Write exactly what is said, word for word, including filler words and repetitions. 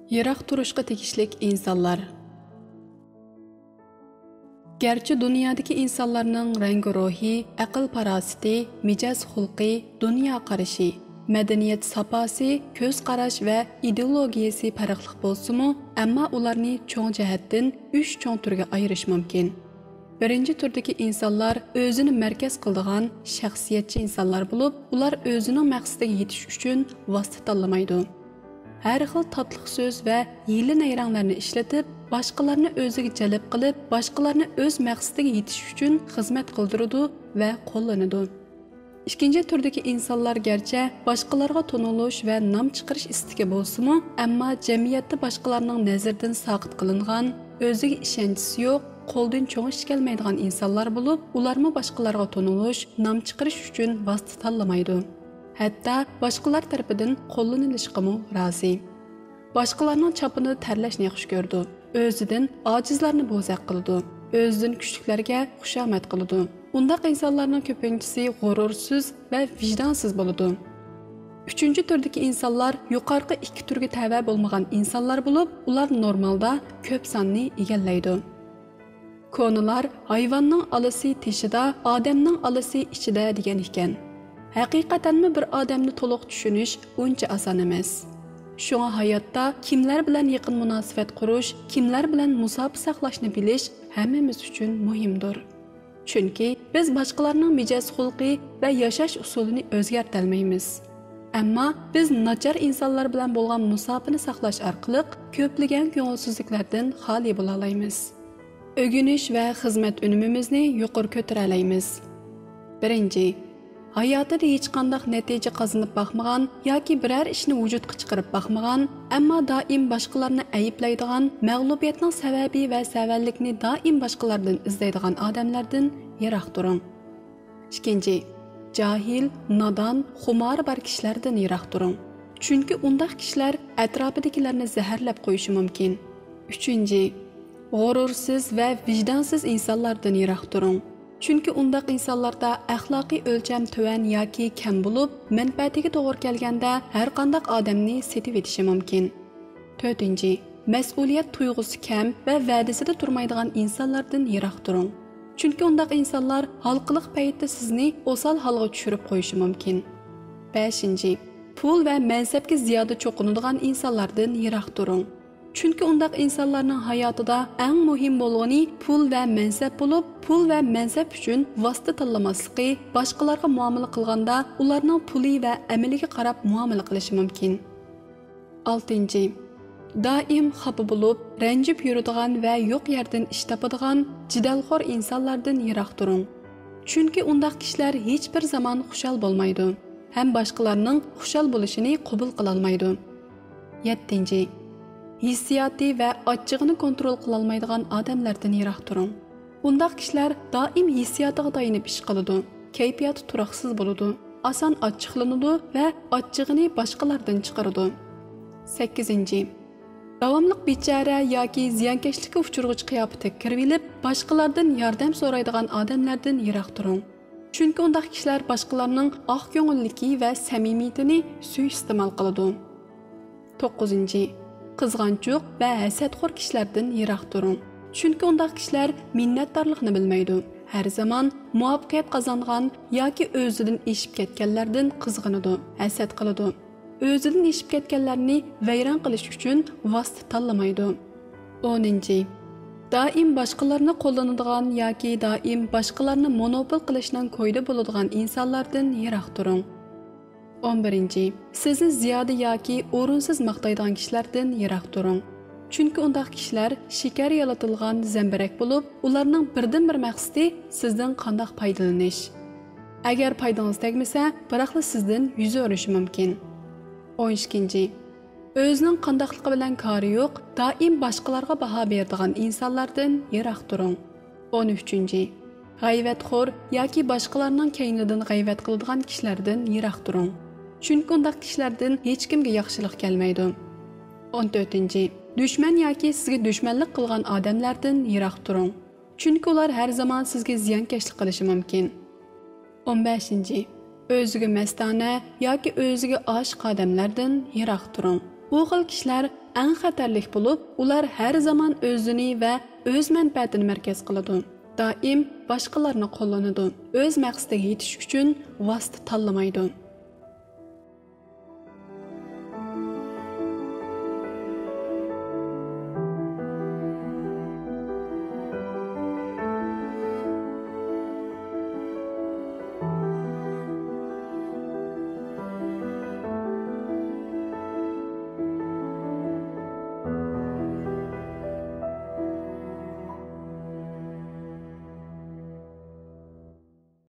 يىراق تۇرۇشقا تېگىشلىك ئىنسانلار. گەرچە دۇنيادىكى ئىنسانلارنىڭ رەڭگى روھى، ئەقىل پاراسىتى، مىجەز خۇلقى، دۇنيا قارىشى، مەدەنىيەت ساپاسى، كۆز قاراش ۋە ئىدېئولوگىيەسى پەرقلىق بولسىمۇ، ئەمما ئۇلارنى چوڭ جەھەتتىن ئۈچ چوڭ تۈرگە ئايرىش مۇمكىن. بىرىنچى تۈردىكى ئىنسانلار ئۆزىنى مەركەز قىلىدىغان شەخسىيەتچى ئىنسانلار بولۇپ، ئۇلار ئۆزىنىڭ مەقسىتىگە يېتىش ئۈچۈن ۋاسىتە تاللىمايدۇ. ھەر خىل تاتلىق سۆز ۋە ھىيلە-نەيرەڭلەرنى ئىشلىتىپ، باشقىلارنى ئۆزىگە جەلپ قىلىپ، باشقىلارنى ئۆز مەقسىتىگە يېتىش ئۈچۈن خىزمەت قىلدۇرىدۇ ۋە قوللىنىدۇ. ئىككىنچى تۈردىكى ئىنسانلار گەرچە باشقىلارغا تونۇلۇش ۋە نام چىقىرىش ئىستىكى بولسىمۇ، ئەمما جەمئىيەتتە باشقىلارنىڭ نەزىرىدىن ساقىت قىلىنغان، ئۆزىگە ئىشەنچىسى يوق، قولدىن چوڭ ئىش كەلمەيدىغان ئىنسانلار بولۇپ، ئۇلارمۇ باشقىلارغا تونۇلۇش، نام چىقىرىش ئۈچۈن ۋاسىتە تاللىمايدۇ. ھەتتا باشقىلار تەرىپىدىن قوللىنىلىشقىمۇ رازى. باشقىلارنىڭ چاپىنىدا تەرلەشنى ياخشى كۆرىدۇ. ئۆزىدىن ئاجىزلارنى بوزەك قىلىدۇ. ئۆزىدىن كۈچلۈكلەرگە خۇشامەت قىلىدۇ. ئۇنداق ئىنسانلارنىڭ كۆپىنچىسى غۇرۇرسىز ۋە ۋىجدانسىز بولىدۇ. ئۈچىنچى تۈردىكى ئىنسانلار يۇقارقى ئىككى تۈرگە تەۋە بولمىغان ئىنسانلار بولۇپ، ئۇلار نورمالدا كۆپ ساننى ئىگىلەيدۇ. كونىلار «ھايۋاننىڭ ئالىسى تېشىدا، ئادەمنىڭ ئالىسى ئىچىدە» دېگەن ئىكەن. ھەقىقەتەنمۇ بىر ئادەمنى تولۇق چۈشىنىش ئۇنچە ئاسان ئەمەس. شۇڭا ھاياتتا كىملەر بىلەن يېقىن مۇناسىۋەت قۇرۇش، كىملەر بىلەن مۇساپە ساقلاشنى بىلىش ھەممىمىز ئۈچۈن مۇھىمدۇر. چۈنكى بىز باشقىلارنىڭ مىجەز خۇلقى ۋە ياشاش ئۇسۇلىنى ئۆزگەرتەلمەيمىز. ئەمما بىز ناچار ئىنسانلار بىلەن بولغان مۇساپىنى ساقلاش ئارقىلىق كۆپلىگەن كۆڭۈلسىزلىكلەردىن خالىي بولالايمىز. ئۆگىنىش ۋە خىزمەت ئۈنۈمىمىزنى يۇقىرى كۆتۈرەلەيمىز. بىرىنچى، ھاياتىدا ھېچقانداق نەتىجە قازىنىپ باقمىغان ياكى بىرەر ئىشنى ۋۇجۇدقا چىقىرىپ باقمىغان، ئەمما دائىم باشقىلارنى ئەيىبلەيدىغان، مەغلۇبىيەتنىڭ سەۋەبى ۋە سەۋەنلىكىنى دائىم باشقىلاردىن ئىزدەيدىغان ئادەملەردىن يىراق تۇرۇڭ. ئىككىنچى، جاھىل، نادان، خۇمارى بار كىشىلەردىن يىراق تۇرۇڭ. چۈنكى ئۇنداق كىشىلەر ئەتراپىدىكىلەرنى زەھەرلەپ قويۇشى مۇمكىن. ئۈچىنچى، غۇرۇرسىز ۋە ۋىجدانسىز ئىنسانلاردىن يىراق تۇرۇڭ. چۈنكى ئۇنداق ئىنسانلاردا ئەخلاقىي ئۆلچەم تۆۋەن ياكى كەم بولۇپ، مەنپەئەتىگە توغرا كەلگەندە ھەرقانداق ئادەمنى سېتىۋېتىشى مۇمكىن. تۆتىنچى، مەسئۇلىيەت تۇيغۇسى كەم ۋە ۋەدىسىدە تۇرمايدىغان ئىنسانلاردىن يىراق تۇرۇڭ. چۈنكى ئۇنداق ئىنسانلار ھالقىلىق پەيتتە سىزنى ئوسال ھالغا چۈشۈرۈپ قويۇشى مۇمكىن. بەشىنچى، پۇل ۋە مەنسەپكە زىيادە چوقۇنىدىغان ئىنسانلاردىن يىراق تۇرۇڭ. چۈنكى ئۇنداق ئىنسانلارنىڭ ھاياتىدا ئەڭ مۇھىم بولغىنى پۇل ۋە مەنسەپ بولۇپ، پۇل ۋە مەنسەپ ئۈچۈن ۋاسىتە تاللىماسلىقى، باشقىلارغا مۇئامىلە قىلغاندا ئۇلارنىڭ پۇلى ۋە ئەمىلىگە قاراپ مۇئامىلە قىلىشى مۇمكىن. ئالتىنچى، دائىم خاپا بولۇپ، رەنجىپ يۈرىدىغان ۋە يوق يەردىن ئىش تاپىدىغان جېدەلخور ئىنسانلاردىن يىراق تۇرۇڭ. چۈنكى ئۇنداق كىشىلەر ھېچبىر زامان خۇشال بولمايدۇ ھەم باشقىلارنىڭ خۇشال بولۇشىنى قوبۇل قىلالمايدۇ. يەتتىنچى، ھېسسىياتى ۋە ئاچچىقىنى كونترول قىلالمايدىغان ئادەملەردىن يىراق تۇرۇڭ. ئۇنداق كىشىلەر دائىم ھېسسىياتىغا تايىنىپ ئىش قىلىدۇ، كەيپىياتى تۇراقسىز بولىدۇ، ئاسان ئاچچىقلىنىدۇ ۋە ئاچچىقىنى باشقىلاردىن چىقىرىدۇ. سەككىزىنچى، داۋاملىق بىچارە ياكى زىيانكەشلىككە ئۇچرىغۇچى قىياپىتىگە كىرىۋېلىپ، باشقىلاردىن ياردەم سورايدىغان ئادەملەردىن يىراق تۇرۇڭ. چۈنكى ئۇنداق كىشىلەر باشقىلارنىڭ ئاق كۆڭۈللۈكى ۋە سەمىمىيىتىنى سۇيىئىستېمال قىلىدۇ. توققۇزىنچى، قىزغانچۇق ۋە ھەسەتخور كىشىلەردىن يىراق تۇرۇڭ. چۈنكى ئۇنداق كىشىلەر مىننەتدارلىقنى بىلمەيدۇ. ھەر زامان مۇۋەپپەقىيەت قازانغان ياكى ئۆزىدىن ئېشىپ كەتكەنلەردىن قىزغىنىدۇ، ھەسەت قىلىدۇ. ئۆزىدىن ئېشىپ كەتكەنلەرنى ۋەيران قىلىش ئۈچۈن ۋاسىتە تاللىمايدۇ. ئونىنچى، دائىم باشقىلارنى قوللىنىدىغان ياكى دائىم باشقىلارنى مونوپول قىلىشنىڭ كويىدا بولىدىغان ئىنسانلاردىن يىراق تۇرۇڭ. ئون بىرىنچى، سىزنى زىيادە ياكى ئورۇنسىز ماختايدىغان كىشىلەردىن يىراق تۇرۇڭ. چۈنكى ئۇنداق كىشىلەر شېكەر يالىتىلغان زەمبىرەك بولۇپ، ئۇلارنىڭ بىردىنبىر مەقسىتى سىزدىن قانداق پايدىلىنىش. ئەگەر پايدىڭىز تەگمىسە، بىراقلا سىزدىن يۈز ئۆرۈشى مۇمكىن. ئون ئىككىنچى، ئۆزىنىڭ قانداقلىقى بىلەن كارى يوق، دائىم باشقىلارغا باھا بېرىدىغان ئىنسانلاردىن يىراق تۇرۇڭ. ئون ئۈچىنچى، غەيۋەتخور ياكى باشقىلارنىڭ كەينىدىن غەيۋەت قىلىدىغان كىشىلەردىن يىراق تۇرۇڭ. چۈنكى ئۇنداق كىشىلەردىن ھېچكىمگە ياخشىلىق كەلمەيدۇ. ئون تۆتىنچى، دۈشمەن ياكى سىزگە دۈشمەنلىك قىلغان ئادەملەردىن يىراق تۇرۇڭ. چۈنكى ئۇلار ھەر زامان سىزگە زىيانكەشلىك قىلىشى مۇمكىن. ئون بەشىنچى، ئۆزىگە مەستانە ياكى ئۆزىگە ئاشىق ئادەملەردىن يىراق تۇرۇڭ. بۇ خىل كىشىلەر ئەڭ خەتەرلىك بولۇپ، ئۇلار ھەر زامان ئۆزىنى ۋە ئۆز مەنپەئەتىنى مەركەز قىلىدۇ. دائىم باشقىلارنى قوللىنىدۇ. ئۆز مەقسىتىگە يېتىش ئۈچۈن ۋاسىتە تاللىمايدۇ.